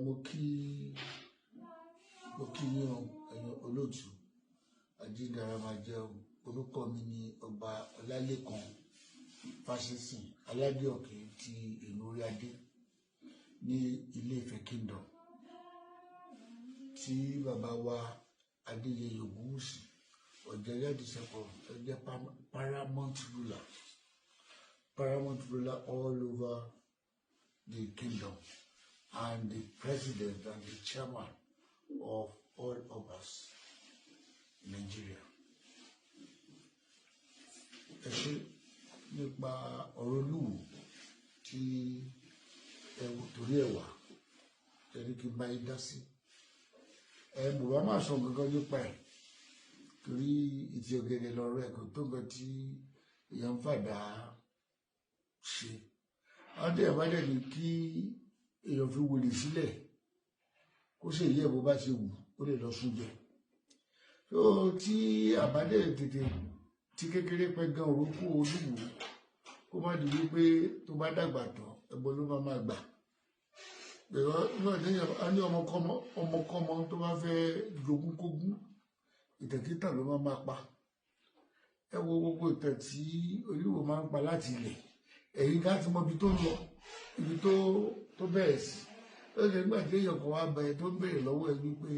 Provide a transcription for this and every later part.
Mo kí yín o, ẹ̀yin olóòtú. Àjíǹdàrà máa jẹ́ o. Orúkọ mi ni Ọba Ọlálékan Fásisìn Aládéọ̀kẹ́ ti ìlú Oríadé ní Ilé Ifẹ̀ Kingdom, tí bàbá wa Adéyẹyè Ògúnwùsì Ọ̀jájá the Second tó jẹ́ paramount ruler, paramount ruler all over the kingdom and the president and the chairman of all Obas in Nigeria. Ẹ ṣe nípa ọ̀rọ̀ Olúwo tí ẹ wò torí ẹ̀ wá ẹni kí n bá yín dá sí. Ẹ mo bá máa sọ gangan nípa ẹ̀ torí ìtì ọ̀gẹ̀dẹ̀ lọ́rọ̀ ẹ̀, kò tó nǹkan tí èèyàn ń fàdá ṣe. Àwọn tí ẹ̀ bá dẹ̀ ní kí èèyàn fi wòlé sílẹ̀ kó sì yẹ bó bá ṣe wù, ó lè lọ sún jẹ. So tí àbádẹ́ tètè tí kékeré pẹ́ gan orúkọ Olúwo, kó má di wípé tó bá dàgbà tán, ẹbọ ló máa gbà. A ní ọmọkọ́mọ, ọmọkọ́mọ tó bá fẹ́ jogún kógún, ìtẹ̀kítà ló máa pa. Ẹ wo gbogbo ìtàn tí Olúwo máa ń pa láti ilẹ̀, ẹ̀yin ká ti mọ ibi tó ń lọ, ibi tó bẹ̀rẹ̀ sí. Ó lè nígbà tí èèyàn kan wá bá ẹ tó ń béèrè lọ́wọ́ ẹ wípé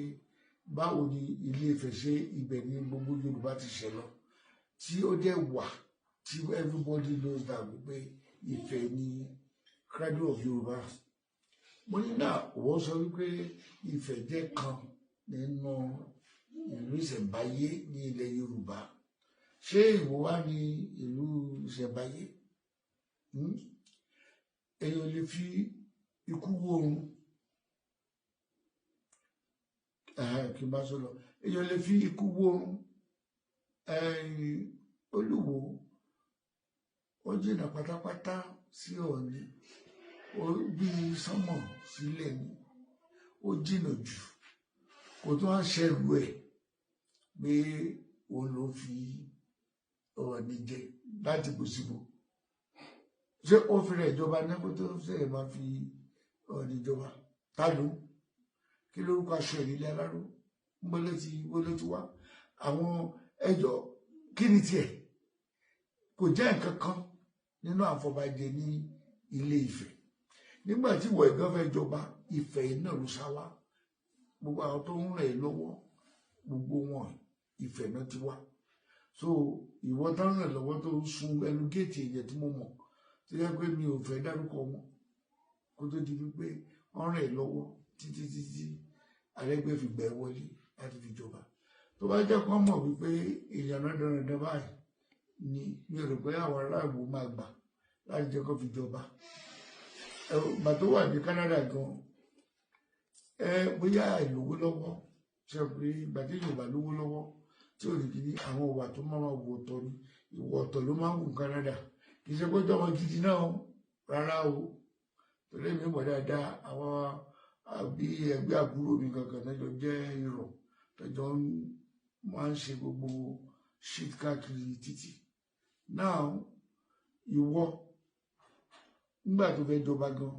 báwo ni Ilé Ifẹ̀ ṣe, ibẹ̀ ni gbogbo Yorùbá ti ṣẹ̀ lọ, tí ó dẹ̀ wà tí everybody knows that wípé Ifẹ̀ ni cradle of Yorùbá. Mo ní náà wọ́n sọ wípé Ifẹ̀ jẹ́ kan nínú ìlú ìṣẹ̀ǹbáyé ní ilẹ̀ Yorùbá. Ṣé Ìwó wá ní ìlú ìṣẹ̀ǹbáyé? Èèyàn lè fi ikú wórun kí n bá sọ lọ, èèyàn lè fi ikú wórun. Olúwo ó jìnnà pátápátá sí Ọọ̀ni bí sánmọ̀ sílẹ̀ ni. Ó jìnnà jù, kò tó wá ṣẹrù ẹ̀ pé òun ló fi Ọọ̀ni jẹ láti bòsíbò. Ṣé ó fi rẹ̀ jọba ní kó tó ṣe máa fi Ọọ̀ni jọba? Ta ló kí lórúkọ aṣọ ìnílẹ̀ aláró ń bọ́ létí bó ló ti wá àwọn ẹjọ́? Kí ni tiẹ̀? Kò jẹ́ nǹkan kan nínú àfọbàjẹ ní Ilé Ifẹ̀. Nígbà tí ìwọ ìgán fẹ́ jọba, Ifẹ̀ náà ló sá wá. Gbogbo àwọn tó ń ràn ẹ́ lọ́wọ́, gbogbo wọn, Ifẹ̀ náà ti wá. So ìwọ tó ń ràn lọ́wọ́, tó ń sun ẹnu géètì èèyàn tí mo mọ̀, tó yẹ pé mi ò fẹ́ dárúkọ wọn, kó tó di wípé wọ́n ràn ẹ́ lọ́wọ́ títí títí Arẹ́gbẹ́ fi gbẹ wọlé láti fi jọba. Tó bá jẹ́ kó mọ̀ wípé èèyàn náà dandan báyìí ni, mi ò rò pé àwọn aráàlú máa gbà láti jẹ́ kó fi jọba. Ìgbà tó wà ní Canada gan, ẹ bóyá àìlówó lọ́wọ́ ṣe pé ìgbà tí Yorùbá lówó lọ́wọ́ tí ò ní kí ní àwọn ìwà tó máa wò ọ̀tọ̀ ni, ìwà ọ̀tọ̀ ló máa ń wù Canada. Kì í ṣe pé jọmọ gidi náà rárá o, torí mi mọ̀ dáadáa, àwọn àbí ẹgbẹ́ àbúrò mi kankan tọ́jọ́ jẹ́ irọ́, tọ́jọ́ máa ń ṣe gbogbo shit káàkiri títì. Now ìwọ, nígbà tó fẹ́ jọba gan,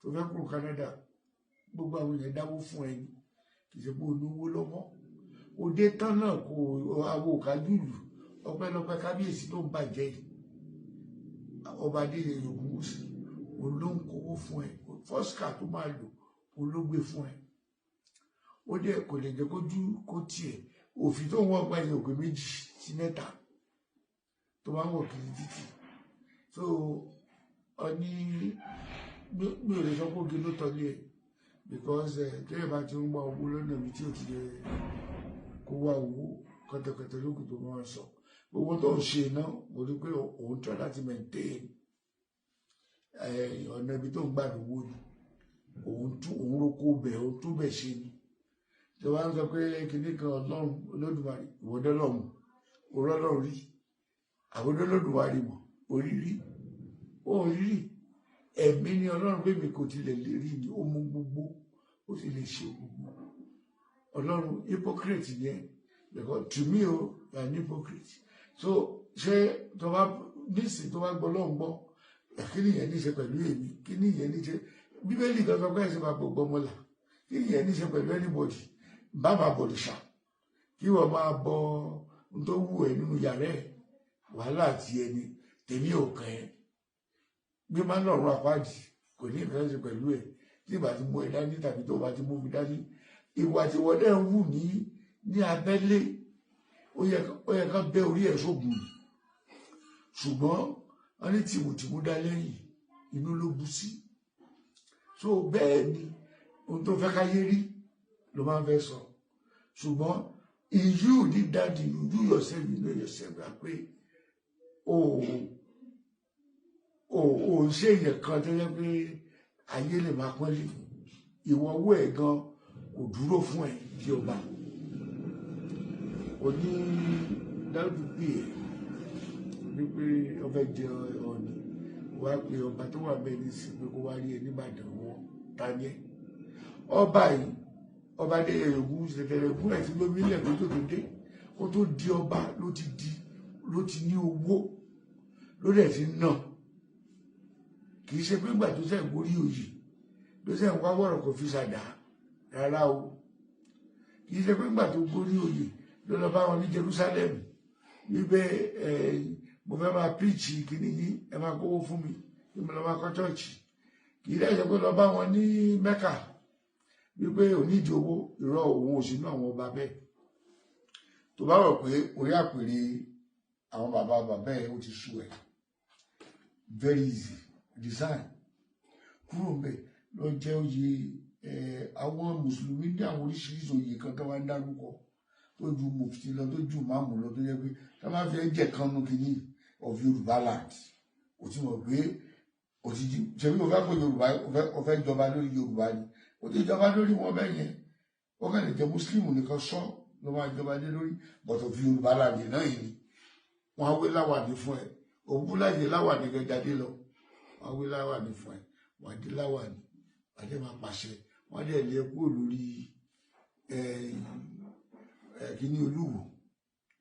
tó fẹ́ kúrò Canada, gbogbo àwọn èèyàn dáwó fún ẹni, kì í ṣe pé olówó lọ́wọ́. Òde tán náà kò àwọn òkájúlù. Ọpẹ́lọpẹ́ kábíyèsí tó ń bàjẹ́ yìí, Ọba Adéyẹyè Ògúnwùsì, òun ló ń kówó fún ẹ. First car tó máa lò, òun ló gbé fún ẹ. Ó dẹ̀ kò lè jẹ́ kójú kó tiẹ̀ òfin tó ń wọ́n gba ẹ̀yìn ògbé méjì sí mẹ́ta tó máa ń wọ̀ kiri títì. So ọ ní mi ò lè sọ pé oge ló tọ́lé ẹ̀, because ẹ̀ tẹ́lẹ̀ bá ti ń wá owó lọ́nà ibi tí ò ti yẹ kó wá owó, kọ́tẹ̀kọ́tẹ̀ lókùn tó máa sọ. Gbogbo tó ń ṣe náà, mo rí pé òun try láti maintain ọ̀nà ibi tó ń gbà lówó ni. Òun tún òun roko bẹ̀, òun tún bẹ̀ ṣe ni. Tí wọ́n á sọ pé kinní kan Ọlọ́run Olódùmarè, ìwọ́dọ́lọ́run òrọ́lọ́run rí, àwọn Olódùmarè mọ̀ orírí orírí ẹ̀mí ni Ọlọ́run. Bẹ́ẹ̀ mi kò tilẹ̀ lè rí ni, ó mú gbogbo, ó sì lè ṣe gbogbo. Ọlọ́run, hypocrite yẹn, because to me o, you are an hypocrite. So ṣé tó bá nísìn, tó bá gbọ́ Ọlọ́run gbọ́, kí ni ìyẹn ní ṣe pẹ̀lú èmi? Kí ni ìyẹn ní ṣe? Bíbélì kan sọ pé ẹ̀sìn máa gbogbo ọmọ là. Kí ìyẹn ní ṣe pẹ̀lú anybody? Bá máa bọ̀dìṣà, kí wọ́n máa bọ ohun tó wù ẹ́ nínú yàrá ẹ̀, wàhálà àti ẹni tèmi ò kàn ẹ́. Bí máa ń lọ̀rùn àpáàdì, kò ní nǹkan ṣe pẹ̀lú ẹ̀. Tí ìgbà tí mú ẹ dání tàbí tó bá ti mú mi dání, ìwà tí wọ́n dẹ̀ ń wù ní abẹ́lé, ó yẹ ká bẹ́ orí ẹ̀ sógun. Ṣùgbọ́n wọ́n ní tìmùtìmù dá lẹ́yìn, inú ló bu sí. So bẹ́ẹ̀ ni, ohun tó fẹ́ káyé rí ló máa ń fẹ́ sọ. Ṣùgbọ́n in you did that, you do yourself, you know yourself gbà pé o ń ṣe èèyàn kan tó yẹ pé ayé lè máa pọ́nlé. Ìwọ owó ẹ̀ gan kò dúró fún ẹ bí ọba. O ní Dáúdù pè é wípé ọbẹ̀ jẹ Ọọ̀ni, wá pé ọba tó wà bẹ́ẹ̀ ní sí pé kó wá rí ẹ nìbàdàn. Wọn ta ni ẹ? Ọba yìí, ọba Adéyẹyè ṣẹ̀kẹ̀rẹ̀ gún ẹ̀ tí lómi ilẹ̀ kó tó dé, kó tó di ọba ló ti di, ló ti ní owó, ló dẹ̀ ti ná. Kì í ṣe pé ìgbà tó ṣẹ̀ gorí oyè ló ṣẹ̀ ń wá wọ̀rọ̀ kò fi ṣàdá rárá o. Kì í ṣe pé ìgbà tó gorí oyè ló lọ bá wọn ní Jerusalem wípé ẹ mo fẹ́ máa preach kìíní yín, ẹ máa kówó fún mi kí mo lọ máa kọ́ church. Kì í dẹ̀ ṣe pé lọ bá wọn ní Mecca wípé onídìí owó. Irọ́, òun ò sínú àwọn ọba bẹ́ẹ̀. Tó bá rò pé orí àpèrè àwọn bàbá bàbá ẹ̀ ó ti sú ẹ̀, very easy, resign, kúrò ńbẹ̀, lọ jẹ́ oyè. Àwọn mùsùlùmí ní àwọn oríṣiríṣi oyè kan tó wá ń dárúkọ, tó ju mufti lọ, tó ju máàmù lọ, tó yẹ pé tó bá fẹ́ jẹ́ kan nù kínní of Yorùbá land, o ti mọ̀ pé o ti ṣebí o fẹ́ pé Yorùbá, o fẹ́ jọba lórí Yorùbá ni, o ti jọba lórí wọn bẹ́ẹ̀ yẹn. Ó kàn lè jẹ́ Muslim nìkan sọ ló máa jọba lé lórí, but of Yorùbá land náà yìí ni wọ́n á wé láwàní fún ẹ. Òkú láyé láwàní kan jáde lọ, wọ́n á wé láwàní fún ẹ, wọ́n á dé láwàní, wọ́n á dé máa pàṣẹ, wọ́n á dẹ̀ lé kúrò lórí ẹ kíní Olúwo,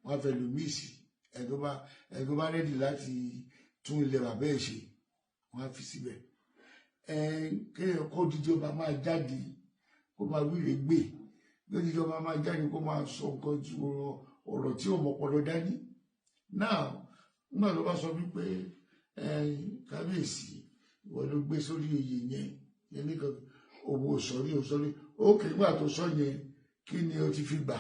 wọ́n á fẹ́ lòmíì sí. Ẹ tó bá ready láti tún ilẹ̀ bàbá ẹ̀ ṣe, wọ́n á fi síbẹ̀. Ẹ kéèyàn kó dídí ọba máa jáde kó máa wíre gbé, kó dídí ọba máa jáde kó máa sọ nǹkan tí ọ̀rọ̀ tí ò mọ̀pọ̀lọ dání náà. Nígbà tó bá sọ wípé kábíyèsí, ìwọ ló gbé sórí oyè yẹn yẹn nìkan, owó sọrí ò sọrí ókè. Nígbà tó sọ yẹn, kí ni o ti fi gbà?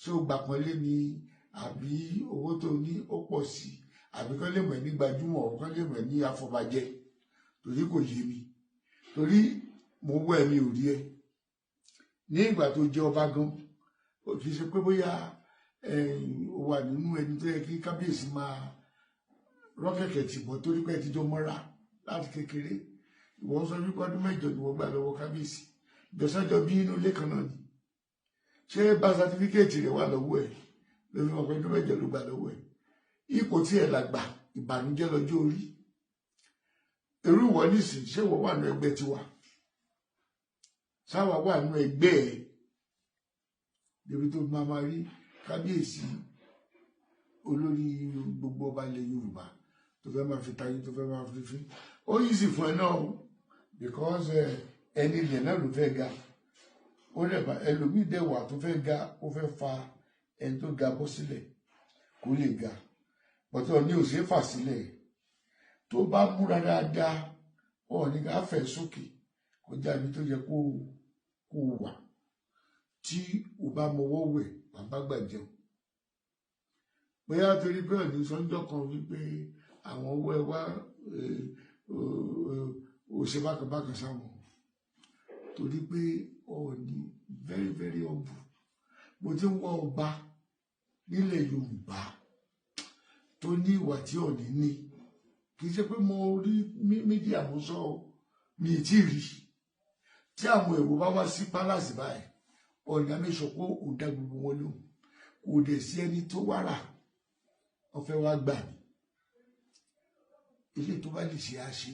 Ṣé o gbà pọ́nlé ni, àbí owó tó ní ó pọ̀ sí, àbí kán lè mọ̀ ẹ́ ní gbajúmọ̀, kán lè mọ̀ ẹ́ ní afọbajẹ? Torí kò yé mi, torí mo wọ ẹ̀mí ò rí ẹ ní ìgbà tó jẹ́ ọba gan. Kì í ṣe pé bóyá ó wà nínú ẹni tó yẹ kí kábíyèsí máa rọ́kẹ̀kẹ̀ tì bọ́, torí pé ẹ ti jọ mọ́ra láti kékeré. Ìwọ ń sọ wípé ọdún 8 ni wọ́n gbà lọ́wọ́ kábíyèsí. Ìjọsọ́jọ́ bí inú ilé kan náà ni. Ṣé bá certificate rẹ̀ wà lọ́wọ́ ẹ̀ ló fi mọ̀ pé ọdún 8 ló gbà lọ́wọ́ ẹ̀? Ipò tí ẹ̀ làgbà, ìbànújẹ́ lọ́jọ́ orí irú ìwọ nísìnyí. Ṣé ìwọ wà nínú ẹgbẹ́ tiwa? Sáwà wà nínú ẹgbẹ́ ẹ̀ débi tó máa máa rí kábíyèsí, olórí gbogbo ọba ilẹ̀ Yorùbá, tó fẹ́ máa fi tayé, tó fẹ́ máa fi fi ó yìí sì fún ẹ náà o? Because ẹni ilẹ̀ náà ló fẹ́ ga, ó lè bá ẹlòmíì dẹ̀ wà tó fẹ́ ga, ó fẹ́ fa ẹni tó ga bọ́ sílẹ̀ kó lè ga pọ̀tọ́ ní ò ṣeé fà sílẹ̀. Tó bá múra dáadáa, Ọọ̀ni ká fẹ̀ sókè kọjá ibi tó yẹ kó wà. Tí o bá mọwọ́ wẹ̀, bàbá gbà jẹun. Bóyá torí pé Ọọ̀ni sọ́njọ́ kan wípé àwọn owó ẹ wá ò ṣe bákan bákan sáwọn, torí pé Ọọ̀ni very very humble. Mo ti ń wá ọba nílẹ̀ Yorùbá tó ní ìwà tí Ọọ̀ni ní. Kì í ṣe pé mo rí media, mo sọ mi ì tí ì rí. Tí àwọn èrò bá wá sí palace báyìí, Ọọ̀ni amẹ́sọ̀ pé òun dá gbogbo wọn lóhùn. Kò dẹ̀ sí ẹni tó wá rà wọ́n fẹ́ wá gbà ní ilé tó bá lè ṣe á ṣe.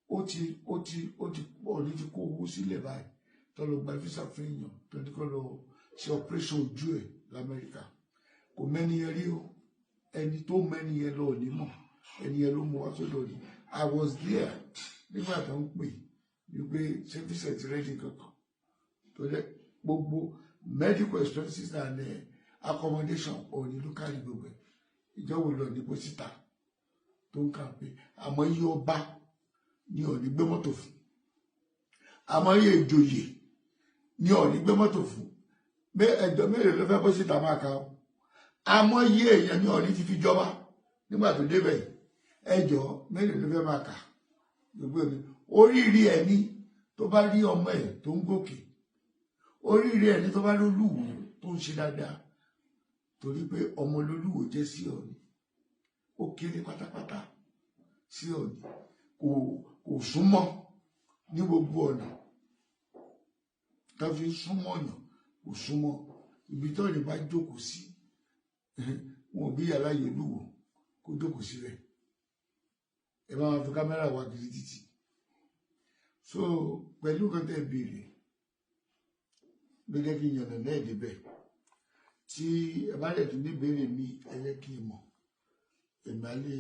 Ó ti Ọọ̀ni ti kó owó sílẹ̀ báyìí tó lọ gba visa fún èèyàn tó ní kó lọ ṣe operation ojú ẹ̀ l'Amẹ́ríkà. Kò mẹ́ni yẹn rí o. Ẹni tó mẹ́ni yẹn lọ ní mọ̀, ẹni yẹn ló mú wá sọ́dọ̀ rí. I was there nígbà tó ń pè wípé ṣé visa ti ready kankan. Tó dẹ́ gbogbo medical expenses and accommodation, Ọọ̀ni ló kárí gbogbo ẹ̀. Ìjọwọ́ lọ ní bó síta tó ń kàpé. Àmọ́ iye ọba ní Ọọ̀ni gbé mọ́tò fún, àmọ́ iye ìjòyè ní Ọọ̀ni gbé mọ́tò fún. Ẹjọ́ mélòó ló fẹ́ bó síta máa ka? Ọ́ àmọ́ iye èèyàn ní Ọọ̀ni ti fi jọba nígbà tó débẹ̀. Ẹjọ́ mélòó ló fẹ́ máa kà? Gbogbo mi oríire ẹni tó bá rí ọmọ ẹ̀ tó ń gòkè, oríire ẹni tó bá rí Olúwo tó ń ṣe dáadáa, torí pé ọmọ lolúwo jẹ́ sí Ọọ̀ni. Ó kéré pátápátá sí Ọọ̀ni, kò súnmọ́ ní gbogbo ọ̀nà tó fi súnmọ́ ọ̀yàn, kò súnmọ́. Ibi tó ní bá jókòó sí, wọn ò bí yàrá yìí Olúwo kó jókòó síbẹ̀, ẹ máa fi kámẹ́rà wá kiri títì. So pẹ̀lú nǹkan tẹ́ béèrè ló jẹ́ kí n yànnà náà débẹ̀. Tí ẹ bá dẹ̀ tún ní béèrè mi, ẹ jẹ́ kí n mọ̀, èmi á lè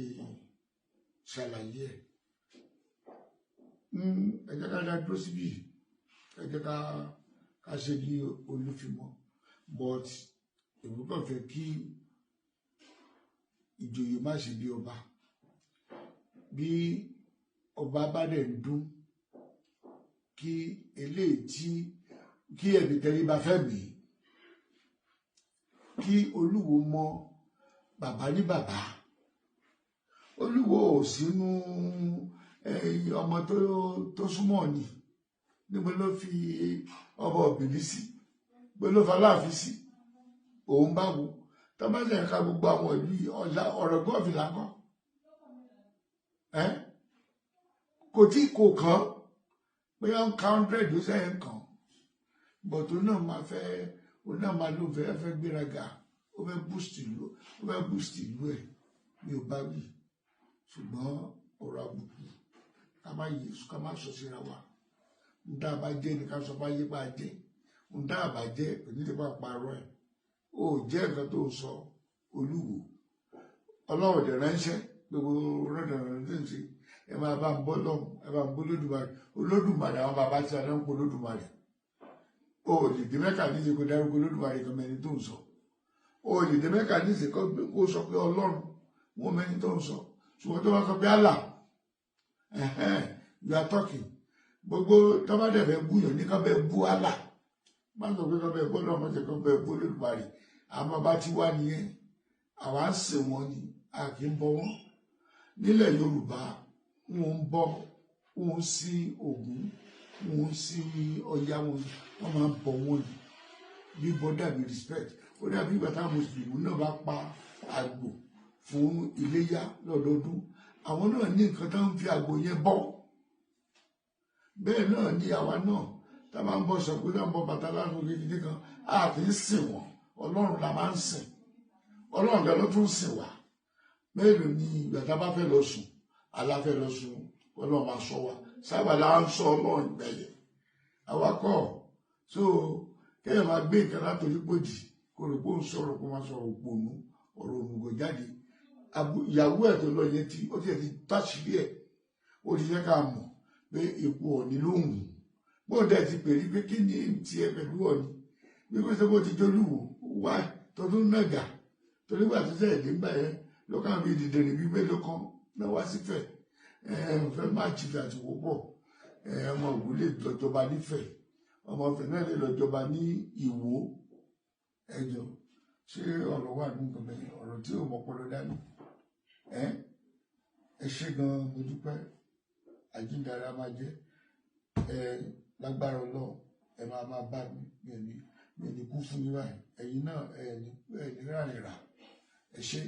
ṣàlàyé ẹ̀. Ẹ jẹ́ ká dá dúró síbí, ẹ jẹ́ ká ṣe ní olúfimọ́. But èmi kàn fẹ́ kí ìjòyè má ṣe bí ọba. Bí ọba bá dẹ̀ ń dún, kí eléyìí tí kí ẹ̀mí tẹríba fẹ́ mi, kí Olúwo mọ bàbá ní bàbá. Olúwo ò sínú ọmọ tó súnmọ́ ni. Níbo ló fi ọba òbílí sí? Níbo ló fa Aláàfin sí? Òun báwo tọ́mọ́sẹ̀ ká gbogbo àwọn ìlú yìí, ọ̀rọ̀ gọ́ọ̀fì lákọ́ ẹ́ kò tí kò kàn bóyá ń ka 100 ó sẹ́yìn kàn. But òun náà máa fẹ́, òun náà máa lóun fẹ́ gbéraga, ó fẹ́ boost ìlú, ó fẹ́ boost ìlú ẹ̀. Mi ò bá wí, ṣùgbọ́n ọ̀rọ̀ àbùkù, ká má yẹ, ká má sọ síra wa. Ń tá a bá jẹ́ ni ká sọ bá yé bá jẹ́, ń tá a bá jẹ́ kò ní lè bá parọ́ ẹ̀. Ó jẹ́ nǹkan tó sọ Olúwo, Ọlọ́run dẹ̀ ránṣẹ́ gbogbo rọ́dọ̀rọ̀ tó ń ṣe. Ẹ máa bá ń bọ́ lọ́hùn, ẹ bá ń bọ́ Olódùmarè. Olódùmarè, àwọn bàbá tí a náà ń pọ̀ Olódùmarè. O lè dé Mẹ́kà níṣe kó dárúkọ Olódùmarè kan mẹ́ni tó ń sọ. O lè dé Mẹ́kà níṣe kó sọ pé Ọlọ́run, wọn mẹ́ni tó ń sọ. Ṣùgbọ́n tó bá sọ pé Allah, you are talking. Gbogbo tó bá dẹ̀ fẹ́ búyàn ní ká bẹ́ẹ̀ bú Allah, má sọ pé ká bẹ́ẹ̀ bọ́ lọ́wọ́, má sọ pé ká bẹ́ẹ̀ bú Olódùmarè. Àwọn bàbá tí wá nìyẹn, àwa ń sìn wọn ni, a kì í bọ wọn. Nílẹ̀ Yorùbá, wọn ń bọ, wọn ń sí Ògún, wọn ń sí Ọya, wọn máa ń bọ wọn ni. Bíbọ dàbí respect. Ó dàbí ìgbà táwọn mùsùlùmí náà bá pa àgbò fún iléyá lọ́dọọdún, àwọn náà ní nǹkan tó ń fi àgbò yẹn bọ. Bẹ́ẹ̀ náà ni àwa náà tá a máa ń bọ Ṣàngó, tá a ń bọ Bàtálá kékeré kan, a kì í sìn wọn. Ọlọ́run la máa ń sìn, Ọlọ́run gan ló tún sìn wá. Mélòó ni ìgbà tá a bá fẹ́ lọ sùn, aláfẹ́ lọ sùn, Ọlọ́run máa sọ wa, sábà la ń sọ Ọlọ́run ìgbẹ̀yẹ awakọ̀. So kéèyàn máa gbé nǹkan látòrí pòjì, kó rò pé ó ń sọ̀rọ̀, kó máa sọ̀rọ̀ òpònú, ọ̀rọ̀ òmùgọ̀ jáde. Ìyàwó ẹ̀ tó lọ yẹn tí ó tiẹ̀ ti táṣìírí ẹ̀, ó ti jẹ́ ká mọ̀ pé ipò Ọọ̀ni ló ń wù. Bóun dẹ̀ ti pèrè pé kí ni tiẹ̀ pẹ̀lú Ọọ̀ni, bí kò sọ pé ó ti jólúwo wá tọdún nàgà, torí gbà tó sẹ̀ dé ńgbà yẹn ló kàn bí dìdìrín bí mélòó kan náà wá sífẹ̀ ẹ fẹ́ má jìbì àti wọ́pọ̀. Ọmọ Ògùn lè lọ́jọba nífẹ̀ẹ́, ọmọ Ifẹ̀ náà lè lọ́jọba ní Ìwó. Ẹjọ́ ṣé ọ̀rọ̀ wà ní nǹkan bẹ́ẹ̀? Ọ̀rọ̀ tí ò mọ̀pọ̀lọ dání. Ẹ ṣé gan-an, mo dúpẹ́. Àjíǹdàrà máa jẹ́ ẹ lágbára Ọlọ́run. Ẹ máa máa bá mi, mi ò ní kú fún yín báyìí. Ẹ̀yin náà ẹ ní rárẹ̀ rà. Ẹ ṣé.